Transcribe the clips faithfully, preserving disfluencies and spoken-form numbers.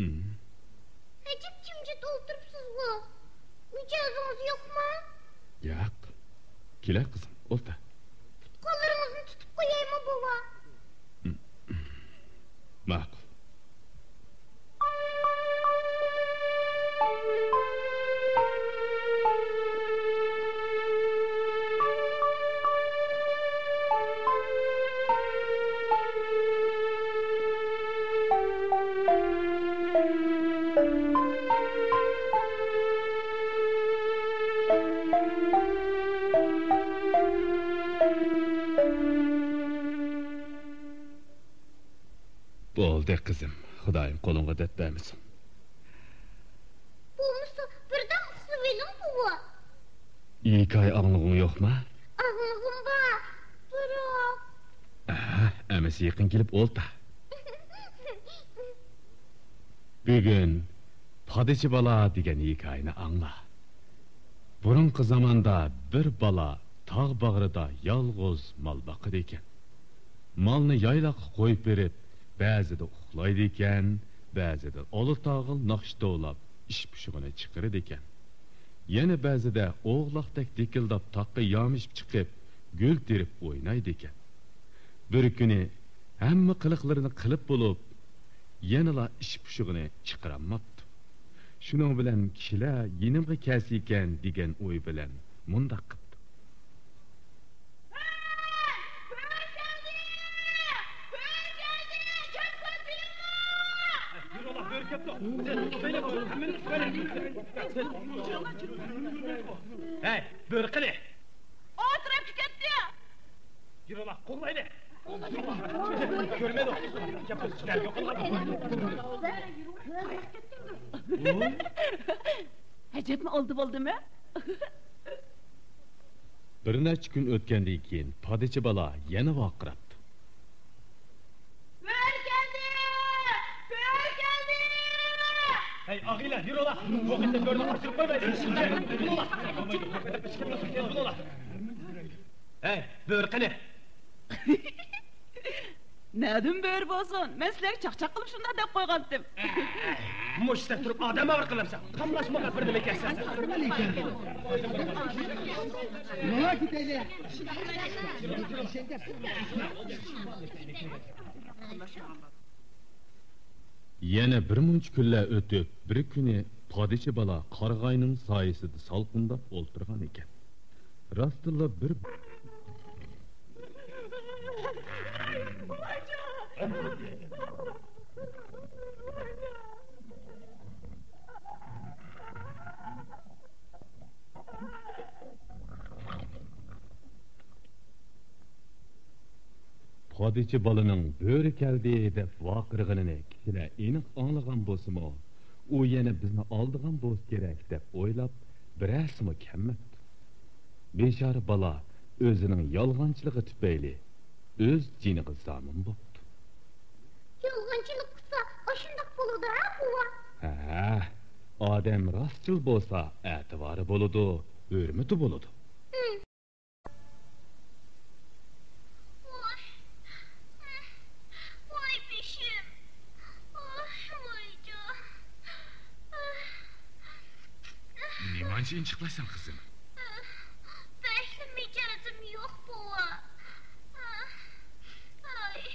ئىم. ئەجەب جىمجىت ئولتۇرۇپسىزغۇ. مىجەزىڭىز يوقمۇ؟ ياق. كېلە، قىزىم، ئولتۇر. پۇت-قوللىرىڭىزنى تۇتۇپ قويايمۇ، بوۋا؟ ئىم. ماقۇل. بولدى، قىزىم، خۇدايىم قولۇڭغا دەرد بەرمىسۇن. بولمىسا، بىردەم ئۇخلىۋېلىڭ، بوۋا. ھېكايە ئاڭلىغۇڭ يوقما؟ ئاڭلىغۇم بار، بىراق. ئەھە، ئەمىسە يېقىن كېلىپ ئولتۇر. بۈگۈن پادىچى بالا دېگەن ھېكايىنى ئاڭلا. بۇرۇنقى زاماندا بىر بالا تاغ باغرىدا يالغۇز مال باقىدىكەن. مالنى يايلاققا قويۇپ بېرىپ، بەزىدە ئۇخلايدىكەن، بەزىدە ئالا تاغىل ناخشا توۋلاپ، ئىش پۇشۇقىنى چىقىرىدىكەن. يەنە بەزىدە ئوغلاقتەك دىكىلداپ تاغقا يامىشىپ چىقىپ، گۈل تېرىپ ئوينايدىكەن. بىر كۈنى ھەممە قىلىقلىرىنى قىلىپ بولۇپ، يەنىلا ئىش پۇشۇقىنى چىقىرالماپتۇ. شۇنىڭ بىلەن كىشىلەر يېنىمغا كەلسىكەن دېگەن ئوي بىلەن مۇنداق قىپتۇ. ھەي، بۆرە قېنى؟ ئۇ تەرەپكە كەتتى. يۈرۈڭلار، قوغلايلى. كۆرمەيدۇ. ئەجەبمۇ ئالدى بولدىمۇ؟ بىر نەچچە كۈن ئۆتكەندىن كېيىن پادىچى بالا يەنە ۋارقىراپتۇ. بۆرە كەلدى! بۆرە كەلدى! ھەي، ئاغىلار، يۈرۈڭلار! بۇ قېتىم بۆرىنى قاچۇرۇپ قويمايلى! يۈرۈڭلار! ھەي، بۆرە قېنى؟ نەدىن بۆرە بولسۇن؟ مەن سىلەرگە چاقچاق قىلىپ شۇنداق دەپ قويغانتىم. مۇشۇ سەن تۇرۇپ ئادەم ئاغرىق قىلامسەن؟ قاملاشمىغا بىر نېمە ئىكەنسەن. ماڭا كېتەيلى. يەنە بىر مۇنچە كۈنلەر ئۆتۈپ، بىر كۈنى پادىچى بالا قارىغاينىڭ سايىسىدا سالقىنداپ ئولتۇرغان ئىكەن. راستتىنلا بىر پادىچى بالىنىڭ بۆرە كەلدى دەپ ۋارقىرىغىنىنى كىشىلەر ئېنىق ئاڭلىغان بولسىمۇ، ئۇ يەنە بىزنى ئالدىغان بولسا كېرەك دەپ ئويلاپ، بىرەرسىمۇ كەلمەپتۇ. بىچارە بالا ئۆزىنىڭ يالغانچىلىقى تۈپەيلى ئۆز جېنىغا زامىن بوپتۇ. يالغانچىلىق قىلسا ئاشۇنداق بولىدۇ ھە، بوۋا؟ ھە، ئادەم راستچىل بولسا ئەتىۋارى بولىدۇ، ھۆرمىتى بولىدۇ. ھىم. ۋاي. ۋاي بېشىم. ۋاي، ۋايجان. نېمانچە ئىنچىقلايسەن، قىزىم؟ بەكلا مىجەزىم يوق، بوۋا. ئاي.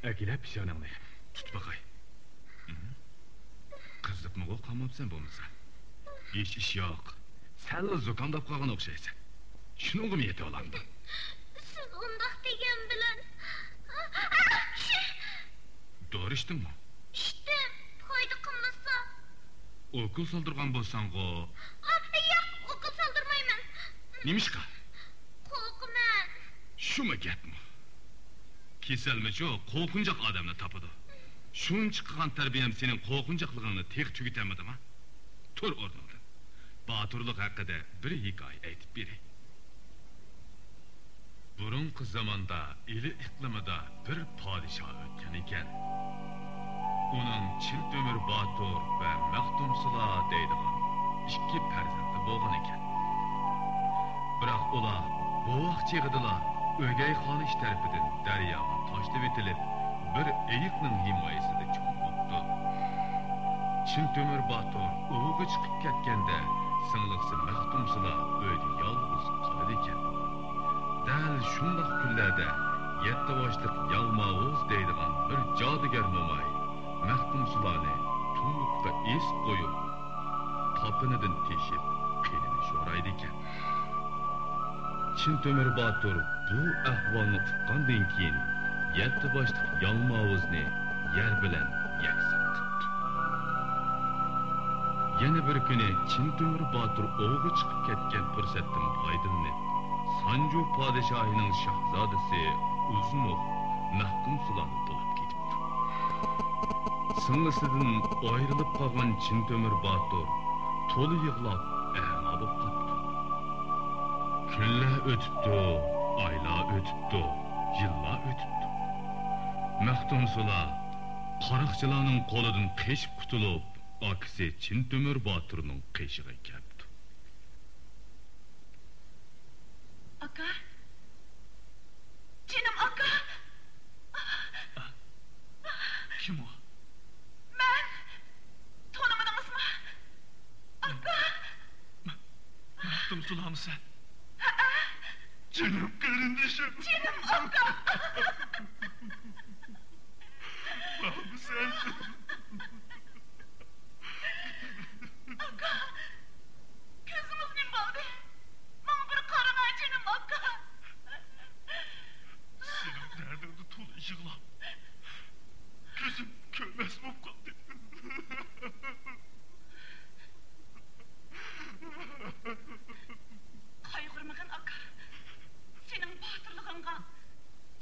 ئەكېلە پىشانىڭنى، تۇتۇپ باقاي. قىزىپمۇغۇ قالماپسەن بولمىسا. ھېچ ئىش يوق. سەنلا زۇكاملاپ قالغان ئوخشايسەن. شۇنىڭغىمۇ يېتىۋالامدۇ؟ سىز ئۇنداق دېگەن بىلەن. دورا ئىچتىڭمۇ؟ ئىچتىم، پايدا قىلمىسا. ئوكۇل سالدۇرغان بولساڭغۇ؟ ئا، ياق، ئوكۇل سالدۇرمايمەن. نېمىشقا؟ قورقىمەن. شۇمۇ گەپمۇ؟ كېسەلمۇچۇ قورقۇنچاق ئادەمنى تاپىدۇ. شۇنچە قىلغان تەربىيەم سېنىڭ قورقۇنچاقلىقىڭنى تېخى تۈگىتەلمىدىما؟ تۇر ئورنۇڭدىن. باتۇرلۇق ھەققىدە بىر ھېكايە ئېيتىپ بېرەي. بۇرۇنقى زاماندا ئىلى ئىقلىمىدا بىر پادىشاھ ئۆتكەن ئىكەن. ئۇنىڭ چىن تۆمۈر باتۇر ۋە مەختۇمسۇلا دەيدىغان ئىككى پەرزەنتى بولغان ئىكەن. بىراق ئۇلار بوۋاق چېغىدىلا ئۆگەي خانىش تەرىپىدىن دەرياغا تاشلىۋېتىلىپ، بىر ئېيىقنىڭ ھىمايىسىدە چىن تۆمۈر باتۇر ئوۋغا چىقىپ كەتكەندە، سىڭلىسى مەختۇمسۇلا ئۆيدە يالغۇز قالىدىكەن. دەل شۇنداق كۈنلەردە يەتتە باشلىق يالماۋۇز دەيدىغان بىر جادۇگەر موماي مەختۇمسۇلانى تۇملۇققا ئېسىپ قويۇپ، تاپىنىدىن تېشىپ قېنىنى شورايدىكەن. چىن تۆمۈر باتۇر بۇ ئەھۋالنى ئۇققاندىن كېيىن، يەتتە باشلىق يالماۋۇزنى يەر بىلەن يەكسان قىپتۇ. يەنە بىر كۈنى چىن تۆمۈر باتۇر ئوۋغا چىقىپ كەتكەن پۇرسەتتىن پايدىلىنىپ، سانجۇ پادىشاھىنىڭ شاھزادىسى ئۇزۇنوف مەختۇمسۇلانى تىللاپ كېتىپتۇ. سىڭلىسىدىن ئايرىلىپ قالغان چىن تۆمۈر باتۇر تولا يىغلاپ، ئەما بولۇپ قاپتۇ. كۈنلەر ئۆتۈپتۇ، ئايلار ئۆتۈپتۇ، يىللار ئۆتۈپتۇ. مەختۇمسۇلا قاراقچىلارنىڭ قولىدىن قېچىپ قۇتۇلۇپ، ئاكىسى چىن تۆمۈر باتۇرنىڭ قېشىغا كەپتۇ. ئاكا! جېنىم ئاكا! كىم ئۇ؟ مەن! تونۇمىدىڭىزمۇ؟ ئاكا! مە-، مەختۇمسۇلامۇ سەن؟ ھەئە! جېنىم قېرىندىشىم! جېنىم ئاكا! ماڭىمۇ سەن؟ ئاكا! كۆزىڭىز نېمە بولدى؟ ماڭا بىر قاراڭا، جېنىم ئاكا! سېنىڭ دەردىڭدە تولا يىغلاپ، كۆزۈم كۆرمەس بولۇپ قالدى. قايغۇرمىغىن، ئاكا. سېنىڭ باتۇرلۇقۇڭغا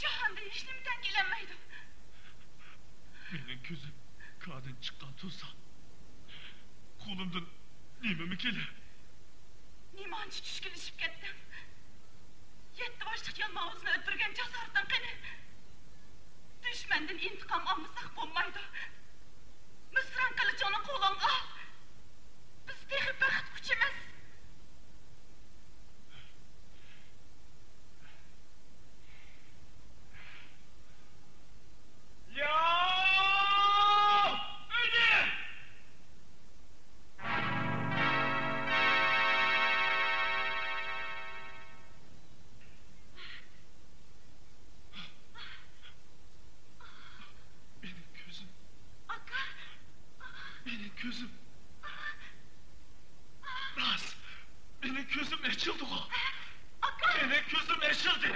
جاھاندا ھېچنېمە تەڭ كېلەلمەيدۇ. مېنىڭ كۆزۈم كادىن چىققان تۇرسا، قولۇمدىن نېمىمۇ كېلەر؟ نېمانچە چۈشكۈنلىشىپ كەتتىم. يەتتە باشلىق يالماۋۇزنى ئۆلتۈرگەن جاسارىتىڭ قېنى؟ دۈشمەندىن ئىنتىقام ئالمىساق بولمايدۇ. مىسران قىلىچىڭنى قولۇڭغا ئال. بىز تېخى بەخت قۇچىمىز. ياۋ! ئۆيدە! مېنىڭ كۆزۈم. ئاكا! مېنىڭ كۆزۈم. راست! مېنىڭ كۆزۈم ئېچىلدىغۇ! ئاكا! مېنىڭ كۆزۈم ئېچىلدى!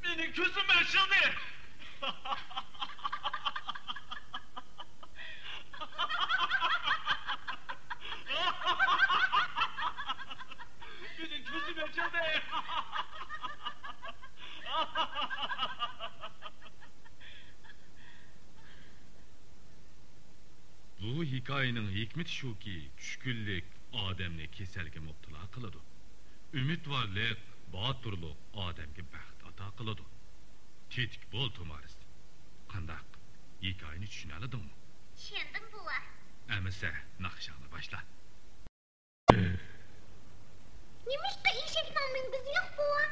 مېنىڭ كۆزۈم ئېچىلدى! مېنىڭ كۆزۈم ئېچىلدى! بۇ ھېكايىنىڭ ھېكمىتى شۇكى، چۈشكۈنلۈك ئادەمنى كېسەلگە مۇپتىلا قىلىدۇ. ئۈمىدۋارلىق، باتۇرلۇق ئادەمگە بەخت ئاتا قىلىدۇ. تېتىك بول، تۇمارىس. قانداق؟ ھېكايىنى چۈشىنەلىدىڭمۇ؟ چۈشەندىم، بوۋا. ئەمىسە، ناخشاڭنى باشلا. نېمىشقا ئېشەكنىڭ مۈڭگۈزى يوق، بوۋا؟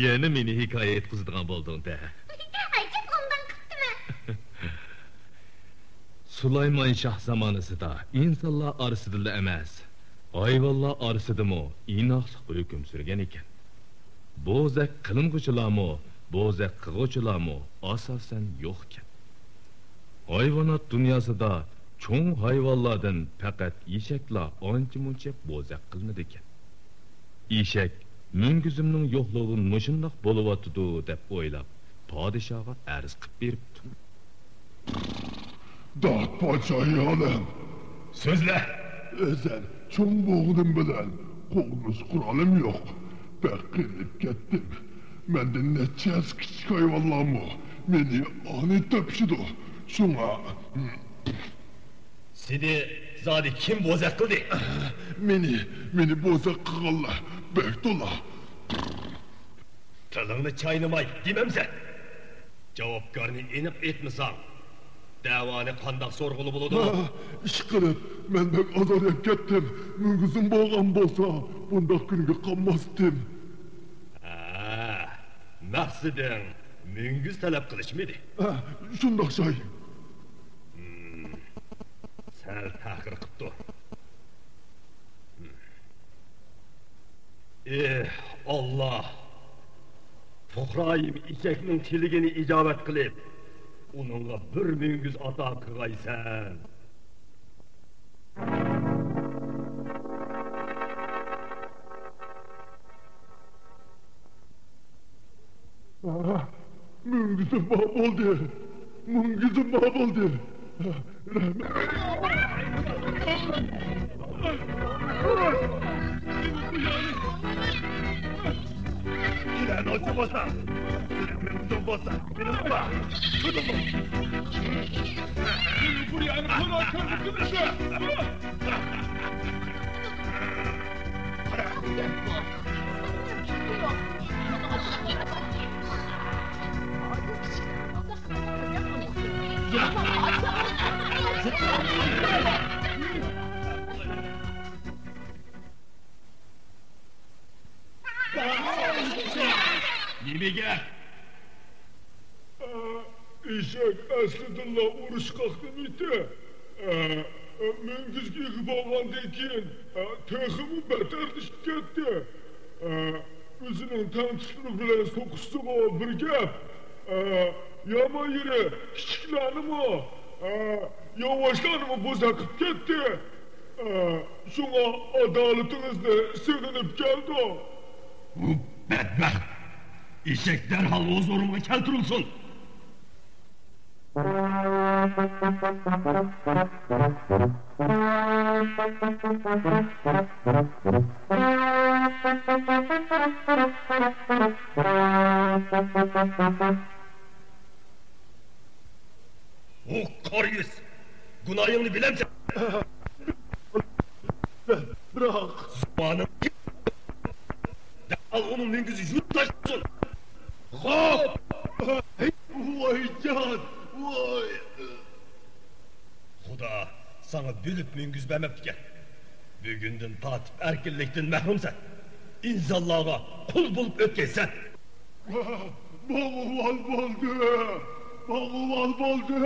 يەنە مېنى ھېكايە ئېيتقۇزىدىغان بولدۇڭ-دە. ئەجەب ئوبدان قىپتىمەن. سۇلايمان شاھ زامانىسىدا ئىنسانلار ئارىسىدىلا ئەمەس، ھايۋانلار ئارىسىدىمۇ ئىناقلىق ھۆكۈم سۈرگەن ئىكەن. بوزەك قىلىنغۇچىلارمۇ، بوزەك قىلغۇچىلارمۇ ئاساسەن يوقكەن. ھايۋانات دۇنياسىدا چوڭ ھايۋانلاردىن پەقەت ئېشەكلا ئانچە-مۇنچە بوزەك قىلىنىدىكەن. ئېشەك، مۈڭگۈزۈمنىڭ يوقلۇقى مۇشۇنداق بولۇۋاتىدۇ دەپ ئويلاپ، پادىشاھقا ئەرز قىلىپ بېرىپتۇ. داد پادىشاھى ئالەم! سۆزلە! ئۆزۈم چوڭ بولغىنىم بىلەن قوغدىنىش قورالىم يوق. بەك قىينىلىپ كەتتىم. مەندىن نەچچە ھەسسە كىچىك ھايۋانلارمۇ مېنى ئانىي تېپىشىدۇ. شۇڭا. سېنى زادى كىم بوزەك قىلدى؟ مېنى، مېنى بوزەك قىلغانلار بەك تولا. تىلىڭنى چاينىماي دېمەمسەن! جاۋابكارنى ئېنىق ئېيتمىساڭ، دەۋانى قانداق سورىغىلى بولىدۇ؟ ھا، ئىشقىلىپ، مەن بەك ئازار يەپ كەتتىم. مۈڭگۈزۈم بولغان بولسا، بۇنداق كۈنگە قالماستىم. ھە، مەقسىتىڭ مۈڭگۈز تەلەپ قىلىشمىدى؟ ھە، شۇنداق شاي. سەل تەخىر قىپتۇ. ئېھ، ئاللا! پۇقرايىم ئېشەكنىڭ تىلىكىنى ئىجابەت قىلىپ، ئۇنىڭغا بىر مۈڭگۈز ئاتا قىلغايسەن. ئاھ، مۈڭگۈزۈم بار بولدى. مۈڭگۈزۈم بار بولدى. رەھمەت. كېلەن، ئوچۇق بولسا. مېنىڭ مۈڭگۈزۈم بولسا، مېنىڭ بار. تۇتۇڭ. بۇ يەرنى قورا كۆرۈپ تۇرۇشى. نېمە گەپ؟ ئېشەك ئەسلىدىنلا ئۇرۇشقاق نېمىتى. مۈڭگۈزگە ئىگە بولغاندىن كېيىن، تېخىمۇ بەتتەرلىشىپ كەتتى. ئۆزىنىڭ تەڭتۇشلىرى بىلەن سوقۇشسىغۇ بىر گەپ. يامان يېرى كىچىكلەرنىمۇ، ياۋاشلارنىمۇ بوزەك قىلىپ كەتتى. شۇڭا ئادالىتىڭىزنى سېغىنىپ كەلدۇق. بۇ بەتبەخت ئېشەك دەرھال ھۇزۇرۇمغا كەلتۈرۈلسۇن! ئۇ قارا يۈز! گۇناھىڭنى بىلەمسەن؟ بىراق. زۇۋانىڭ. دەرھال ئۇنىڭ مۈڭگۈزى يۇلۇپ تاشلىسۇن. غاپ! ۋايجان! ۋاي! خۇدا ساڭا بۆلۈپ مۈڭگۈز بەرمەپتىكەن. بۈگۈندىن تارتىپ ئەركىنلىكتىن مەھرۇمسەن. ئىنسانلارغا قۇل بولۇپ ئۆتكەنسەن. باغۋان بولدى! باغۋان بولدى!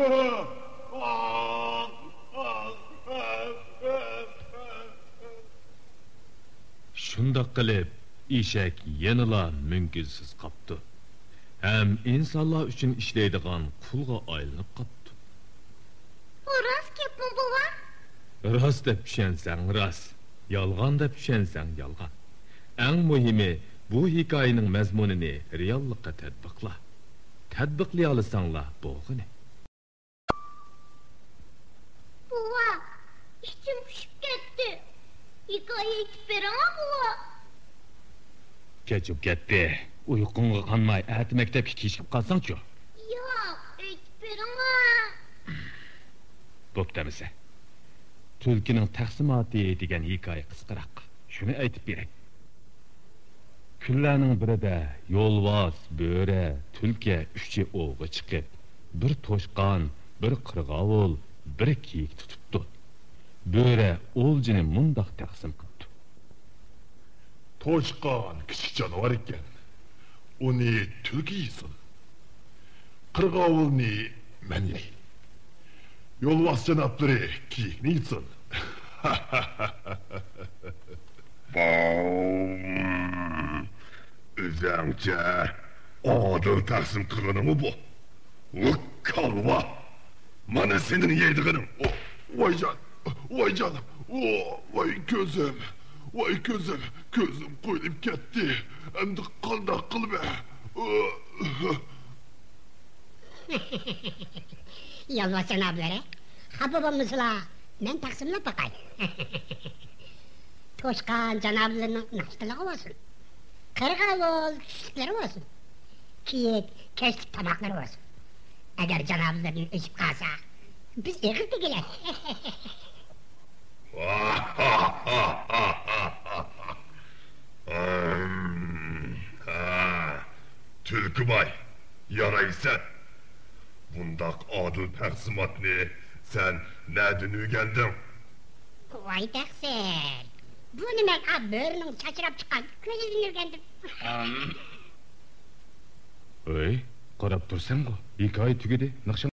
شۇنداق قىلىپ، ئېشەك يەنىلا مۈڭگۈزسىز قاپتۇ ھەم ئىنسانلار ئۈچۈن ئىشلەيدىغان قۇلغا ئايلىنىپ قاپتۇ. بۇ راست گەپمۇ، بوۋا؟ راست دەپ چۈشەنسەڭ راست، يالغان دەپ چۈشەنسەڭ يالغان. ئەڭ مۇھىمى، بۇ ھېكايىنىڭ مەزمۇنىنى رېئاللىققا تەتبىقلا. تەتبىقلىيالىساڭلا بولغىنى. بوۋا، ئىچىم پۇشۇپ كەتتى. ھېكايە ئېيتىپ بېرىڭا، بوۋا. كەچ بولۇپ كەتتى. ئۇيقۇڭغا قانماي، ئەتە مەكتەپكە كېچىكىپ قالساڭچۇ؟ ياق، ئېيتىپ بېرىڭا. بوپتۇ ئەمىسە. تۈلكىنىڭ تەقسىماتى دېگەن ھېكايە قىسقىراق. شۇنى ئېيتىپ بېرەي. كۈنلەرنىڭ بىرىدە يولۋاس، بۆرە، تۈلكە ئۈچى ئوۋغا چىقىپ، بىر توشقان، بىر قىرغاۋۇل، بىر كېيىك تۇتۇپتۇ. بۆرە ئولجىنى مۇنداق تەقسىم قىپتۇ. توشقان كىچىك جانىۋار ئىكەن، ئۇنى تۈلكە يېسۇن. قىرغاۋۇلنى مەن يەي. يولۋاس جانابلىرى كېيىكنى يېسۇن. باۋ! ئۆزەڭچە ئادىل تەقسىم قىلغىنىڭمۇ بۇ؟ ۋۇ كالۋا! مانا سېنىڭ يەيدىغىنىڭ! ۋايجان! ۋايجان! ۋاي كۆزۈم! ۋاي كۆزۈم! كۆزۈم قويۇلۇپ كەتتى! ئەمدى قانداق قىلىمەن؟ يولۋاس جانابلىرى، خاپا بولمىسىلا، مەن تەقسىملەپ باقاي. توشقان جانابلىرىنىڭ ناشتىلىقى بولسۇن. قىرغاۋۇل چۈشلۈكلىرى بولسۇن. كېيىك كەچلىك تاماقلىرى بولسۇن. ئەگەر جانابلىرىدىن ئېشىپ قالسا، بىز ئېغىز دېگىلى. ھە، تۈلكىباي، يارايسەن. بۇنداق ئادىل تەقسىماتنى سەن نەدىن ئۆگەندىڭ؟ ۋاي تەقسىر، بۇنى مەن ئا بۆرىنىڭ چاچراپ چىققان كۆزىدىن ئۆگەندىم. ھەي، قاراپ تۇرساڭغۇ، ھېكايە تۈگىدى، ناخشا